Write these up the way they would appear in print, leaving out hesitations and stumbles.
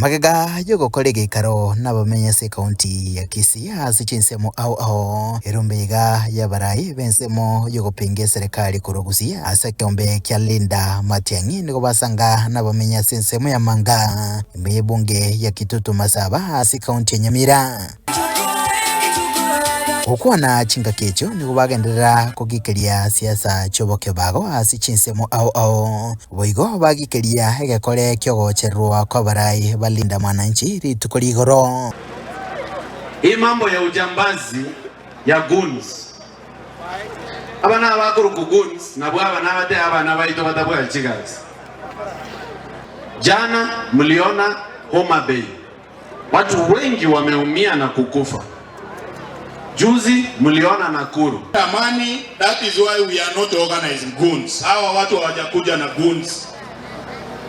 Magega y'ogokora egeikaro nabamenyi ase ekaunti ya Kisii ase chinsemo ao ao, erumbe iga y'abarai b'ensemo y'ogopinga eserekari korwa Gusii ase ekeombe kia Linda Matiang'i nigo basanga nabamenyi ase ensemo ya Manga ime y'ebunge ya Kitutu Masaba ase ekaunti ya Nyamira. Gokwana chingaki echio nigo bagenderera kogikeria siasa chi'obokebago ase chinsemo ao ao. Boigo bagikeria egekore ki'ogochererwa kw'abarai ba Linda Mwananchi rituko rigoro. Hii mambo ya ujambazi ya goons. Abana abakorokwa goons nabwo aba nabatebia abana baito batabwati chigasi. Jana mliona Homa Bay. Watu wengi wameumia na kukufa. Juzi mliona Nakuru. Amani, that is why we are not organizing goons. Hawa watu hawajakuja na goons.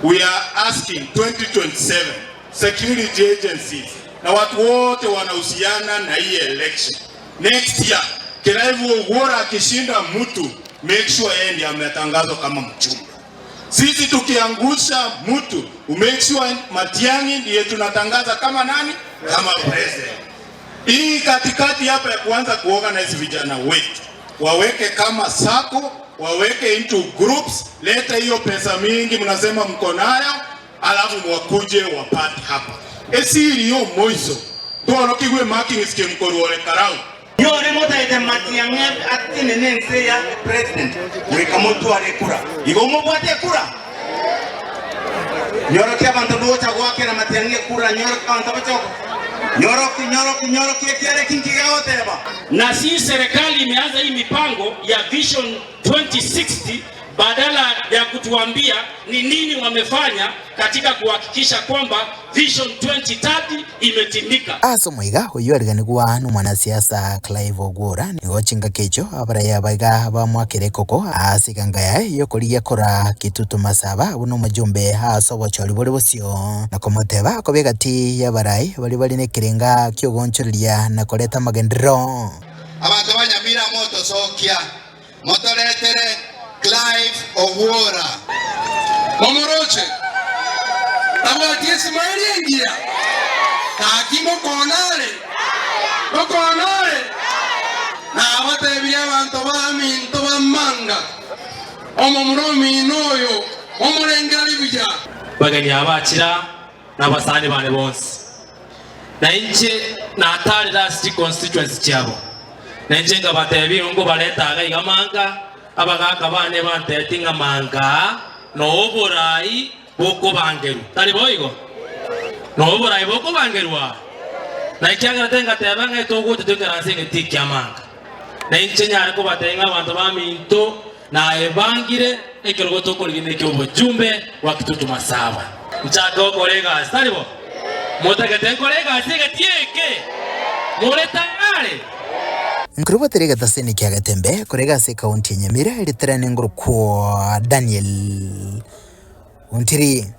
We are asking 2027 security agencies na watu wote wanahusiana na hii election. Next year, Clive Owuor akishinda mtu, make sure yeye ndiye ametangazwa kama mjumbe. Sisi tukiangusha mtu, make sure Matiang'i ndiye tunatangaza kama nani? Kama president. Hii katikati hapa ya kuanza kuorganize vijana wetu waweke kama sako, waweke into groups, leta hiyo pesa mingi mnasema mko nayo, alafu wakuje wapate hapa esiri yo moiso tworokigwe marking scheme korwa Karau Nyore motaete matiang'i atenene ense ya president goika motware ekura. Igo mobwate ekura? Nyorokia abanto mbogocha goakera matiang'i ekura, nyorokia abanto bache nyoroki nyoroki nyoroki ekiara eki nki gegoteba. Na si serikali imeanza hii mipango ya Vision 2060 badala ya kutuambia ni nini wamefanya katika kuhakikisha kwamba Vision 2030 imetimika. Ase omoiga oyio ariganigwa nomwanasiasa Clive Ogwora, nigo chingaki echio abaraiyo abaiga bamoakera ekoko ase eganga yaye yokorigia kora Kitutu Masaba buna omojumbe ase obochori bore bosio, na komoteba koba egati y'abarai baria bare nekerenga kiogoonchoreria na koreta amagenderero. Abanto ba Nyamira motosokia. Motoretere Clive Ogwora. Momoroche, tabwati esimaeli engiya? Gaki mokona are, mokona are. Nabatebirie abanto baminto b'amanga, omomura omino oyo omorengererie buya. Bageni aba bachira na abasani bane bonsi, na inche natarire ase chiconstituency chiabo, na inche nkabatebia inwe nkobareta iga iga manga, abagaaka bane bantebetie ng'a manga noborai bokobangerwa. Tari boigo? Noborai bokobangerwa. Na ekiagera tengateba ng'a etogocha toikaranse egetii kia manga, na inche nyare kobatebia ng'a abanto baminto Naebangire ekerogo tokorigia neki'obochumbe bwa Kitutu Masaba. Nchake gokora egasi, tari bo? Motagete nkore egasi egetii eke? More tayari? Nkorubatera egetaseni kia Getembe korega ase ekaunti ya Nyamira, ritarani ngorokwa Daniel Ontiri.